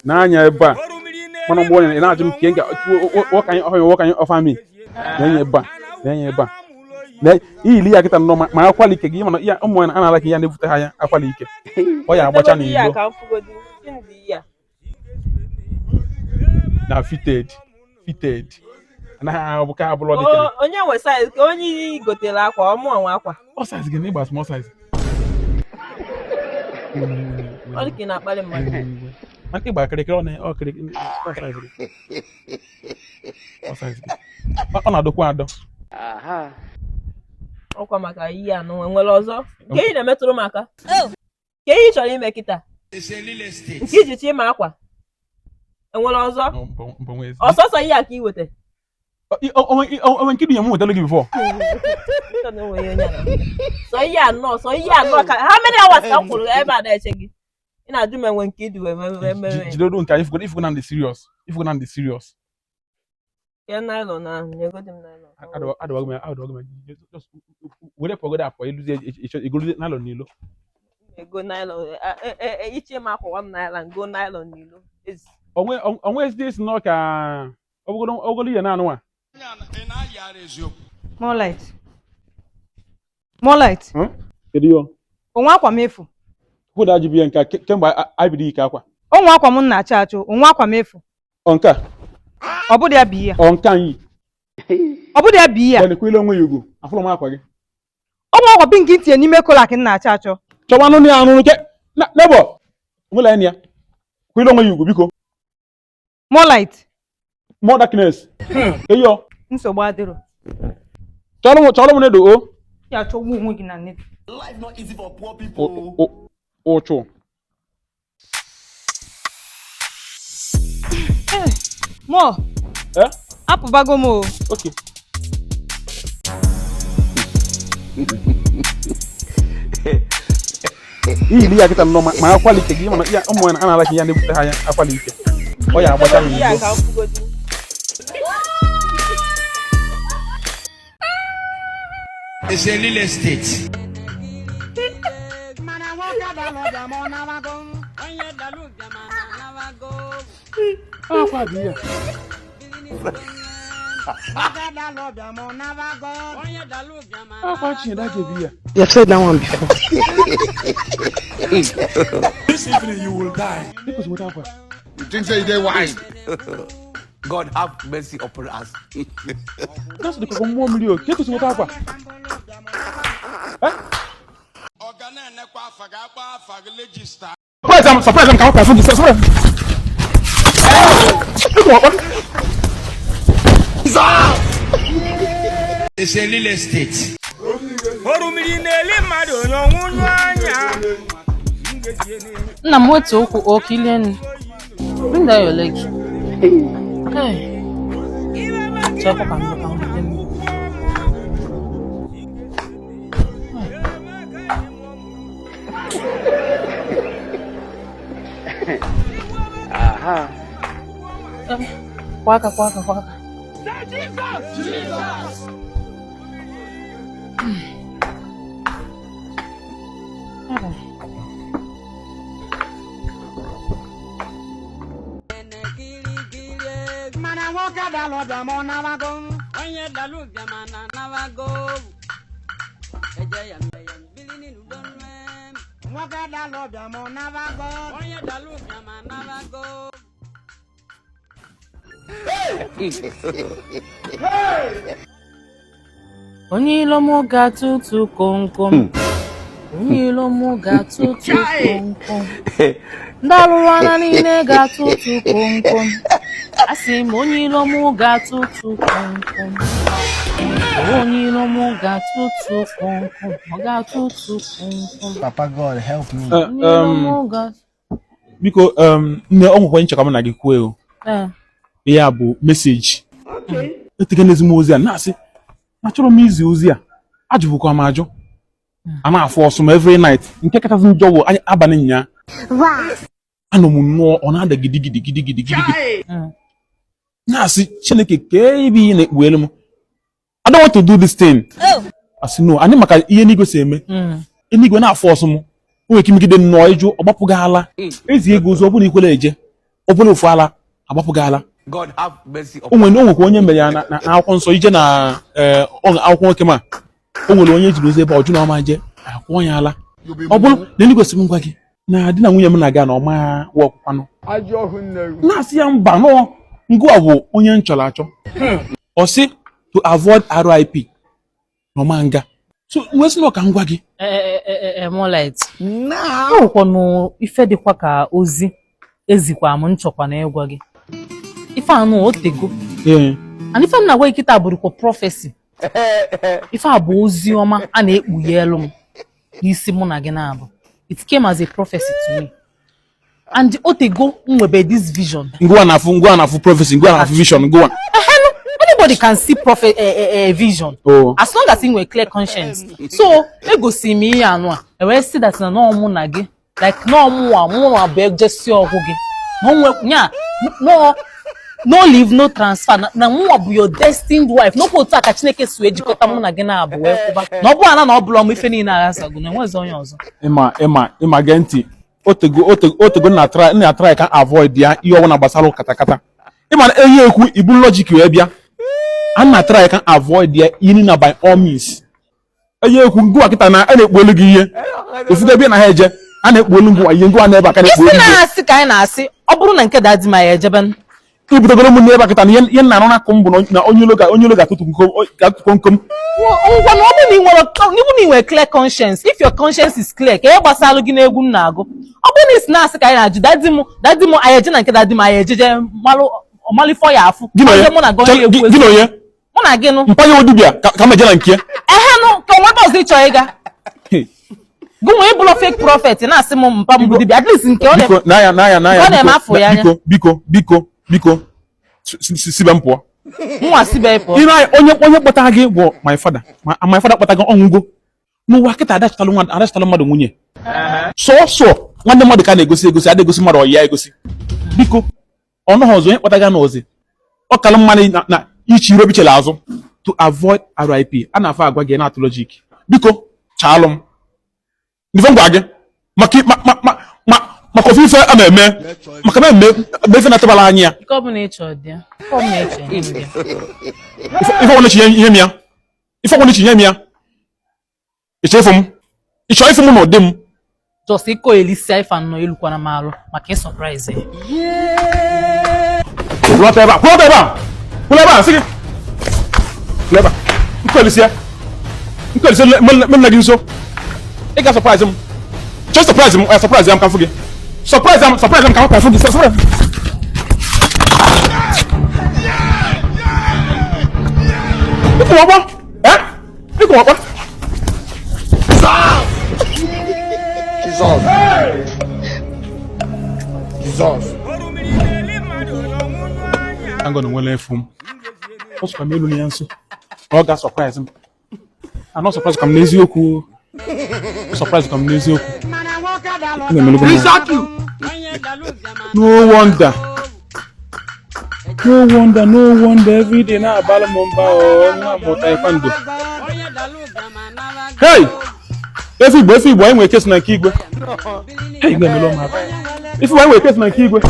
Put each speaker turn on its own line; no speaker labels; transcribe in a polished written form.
N'anya ebe a, mana mgbe onye na-ajụ m ka what can you offer me, what can you offer me, na-enye ebe a, na-enye ebe a na iyili ya kịta nnọọ ma akwala ike gị, mana ya ụmụ nwaanyị a na-ala ka ya na-ebute ha ya akwala ike ọ ya agbacha n'ilo na fitted fitted anaghị ahụ ka abụrụ dị ka
onye nwe size ka onye i gotere akwa ọ mụọ nwe akwa.
Ọ size gị na ịgba small size.
Ọ dị ka ị na-akparị mmadụ.
Maka ịgba kịrịkịrị ọ na ọ kịrịkịrị ọ size gị, ọ size gị, ọ na-adọkwa adọ.
Ọkwa maka ihe anụ nwere ọzọ nke ị na-emetụrụ m aka ka ihe ị chọrọ ime kịta nke iji chọ ịma akwa enwere ọzọ ọsọsọ ihe a ka ị weta.
Onwe nke dị ya m wetara gị before.
Sọ ihe anọ, sọ ihe anọ ka how many hours ka m kwụrụ ebe a na-eche gị, ị na-ajụ m enwe nke ịdị wee mere.
Jidedo nke anyị ifugo na ndị serious, ifugo na ndị serious.
Ke nylon ahụ, nyegodi m nylon.
Adọwago m, adọwago m. Just were pọgodo afọ iluzie igoluzie nylon n'ilo.
Ego nylon iche m akwa m nylon go nylon n'ilo.
Onwe onwe ezigbo esi n'ọka ọbụgolo ihe na-anụ nwa.
More light. More light.
Kedu ihe?
Onwe akwa m efu.
Kwụda ajụ bụ ihe nke a kemgbe anyị bido ike akwa.
Onwe akwa m na-achọ achọ, onwe akwa m efu.
Ọ nke a?
Ọ bụrụ ya bụ ihe.
Ọ nke anyị.
Ọ bụrụ ya bụ ihe.
Ya na-ekwele onwe ya ugwu. Afụrụ m akwa gị.
Onwe akwa pink tinye n'ime kolak m na-achọ achọ.
Chọwa anụ ya anụ nke nebo. Nwela ya. Kwele onwe ya ugwu biko.
More light.
More darkness. Eyo.
Nsogbu adịrọ.
Chọrọ m nedo o.
Ya chọgbu onwe gị na nedo.
Life not easy for poor people.
Ụchụ.
Mo.
Eh?
Apụbago m o.
Okay. Iyili ya kịta nnọọ ma akwala ike gị, mana ya ụmụ nwaanyị a na-ala ka ya na-ebute ha ya akwala ike ọ ya agbacha n'ilo.
It's a real estate.
Akwa dị ya. Akwa Chinedu ga-ebi ya.
You have said that one before.
This evening you will die.
Biko nweta akwa.
You think say you dey wise?
God have mercy upon us.
That's the kọkọ mmụọ mmiri o. Ka esi nweta akwa? Surprise am, surprise am ka akwa fún gị, surprise.
It's a real estate.
Orumiri na-eli mmadụ onye ọnwụnyụ anya.
Nna m wetu ụkwụ okilie nụ. Bring down your leg. Hey. Chekwa ka m ka m bute m. Kwa aka, kwa aka, kwa aka. Onye ilo m ga-atụtụ komkom. Onye ilo m ga-atụtụ komkom. Ndị alụrụ ana niile ga-atụtụ komkom. Asị m onye ilo m ga-atụtụ komkom. Onye ilo m ga-atụtụ komkom. Ọ ga-atụtụ komkom.
Papa God help me.
Onye ilo m ga
Biko nne, ọ nwekwa nchekwa m na gị kwuo o. Ihe a bụ message. Etega n'ezi m ozi a na-asị achọrọ m izi ozi a, ajụbụkwa m ajụ. A na-afụ ọsụ m every night. Nke kachasị njọ bụ abalị nyaa. Anọ m nnọọ ọ na-ada gidigidi gidigidi gidigidi. Na-asị Chineke kee ebe ihe na-ekpu elu m. I don't want to do this thing. Asị no, anyị maka ihe n'igwe si eme. Eluigwe na-afụ ọsụ m. O nwere ike imegide nnọọ ịjụ ọ gbapụghị ala. Ezi ego ozi ọ bụla ikwere eje. Ọ bụla ofu ala agbapụ gị ala.
God have mercy
O nwere, o nwekwa onye mere ya na akwụkwọ nsọ ije na akwụkwọ nwoke ma o nwere onye jiri ozi ebe ọjụ na ọma je akwụọ ya ala. Ọ bụrụ na ndị gosi m ngwa gị na di na nwunye m na-aga na ọma wọkwanụ na-asị ya mba nọọ ngwa bụ onye m chọrọ achọ, ọ sị to avoid RIP na ọma nga. So nwee sị na ọ ka ngwa gị.
Molit ọ ife dịkwa ka ozi ezikwa m nchọkwa na ịgwa gị ife anụ otego and ife m na-agwa gị kịta bụrụkwa prophecy. Ife a bụ ozi ọma a na-ekpughe elu m n'isi mụ na gị na-abụ. It came as a prophecy to me and otego m nwebe this vision.
Ngwa na-afụ, ngwa na-afụ prophecy, ngwa na-afụ vision, ngwa.
Anybody can see prophet vision.
Oh.
As long as ị nwere clear conscience. So egosi m ihe anụ a ewee sị that na nọọ mụ na gị, like nọọ mụnwa bụ ejesi ọgwụ gị nya no no leave, no transfer, na mụnwa bụ your destined wife n'okwu otu a ka Chineke si wee jikọta mụ na gị na-abụ wee kwụba na ọ bụrụ na ọ bụla m ife niile aghasago na enwezi onye ọzọ.
Ịma gee ntị, otego na try ka avoid ya ihe ọbụla gbasara katakata. Ịma na eyi ekwu ibu logic wee bịa, a na try ka avoid ya ihe na by all means. Eyi ekwu ngwa kịta na a na-ekpu olu gị ihe ofugo ebe na ha eje a na-ekpu olu ngwa ihe ngwa n'ebe aka na-ekpu
isi
olu gị.
Na-asị ka anyị na-asị ọ bụrụ na nke dadi ma ya ejebe
Ibutogoro m n'ebe kịta na ihe nna arụ n'akụ m bụ na onye ilo ga-atụtụ komkom.
Ngwa na ọ bụrụ na ị nwere clear conscience, if your conscience is clear, ka ihe gbasara gị n'egwu m na-agụ. Ọ bụrụ na isi na-asị ka anyị na-ajụ dadi m anyị eje na nke dadi m anyị ejeje malụ ifọ ya afụ.
Gị na onye?
Mụ na gị nụ.
Mpanye odibịa ka m eje na nke.
Ehe nụ ka onwe ọzọ ị chọrọ ịga. Gị nwee ịbụlọ fake prophet na-asị m mpa m bụ dibịa, at least nke ọ na-eme afọ ya anya.
Biko biko biko sibe m pụọ.
Nwa sibe pụọ.
Onye kpọtara gị bụ my father. My father kpọtara gị ọnwụgo. N'ụwa kịta adachịtalụ mmadụ nwunye. Sọsọ nwanne mmadụ ka na-egosi egosi, ada egosi mmadụ ọyị ya egosi. Biko ọnụ ha ọzọ onye kpọtara gị n'ozi. Ọ kalụ mmanụ na ichi iro bichela azụ to avoid RIP. A na-afọ agwa gị na-atụ logic. Biko chaalụ m. Ife ngwa gị maka ofe ife a na-eme maka na eme ife na-atụbala anya ya.
Ife ọbụla
chi ihe m ya. Ife ọbụla chi ihe m ya. Ịchọ ịfụ m. Ịchọ ịfụ m n'ụdị m.
Just ịkọ elisi ife anọ elukwana m alụ maka ịsọpraịz ya.
Kwụlọta ebe a, kwụlọta ebe a. Kwụlọ ebe a, sị gị. Kwụlọ ebe a. Nkọ elisi ya. Nkọ elisi menne gị nso. Ị ga sọpraịz m. Chọọ sọpraịz m, sọpraịz ya m ka m fụ gị. Sọpraịz m, sọpraịz m ka m fụ gị. Sọpraịz. Ịkụ ọkpọ? Ịkụ ọkpọ?
Jesus. Jesus.
I'm gonna nwere efu m. Ọ sịkwa m elu na ya nso. Ọ ga sọpraịz m. Anọ sọpraịz ka m n'eziokwu. Sọpraịz ka m n'eziokwu. No wonder. No wonder, no wonder every day na-abalụ m mba nwa bụ taekwondo. Hey! Efe Igbo anyị nwere kesi na nke igwe. Hey, igwe emela ụmụ aba. Efe Igbo anyị nwere kesi na nke igwe.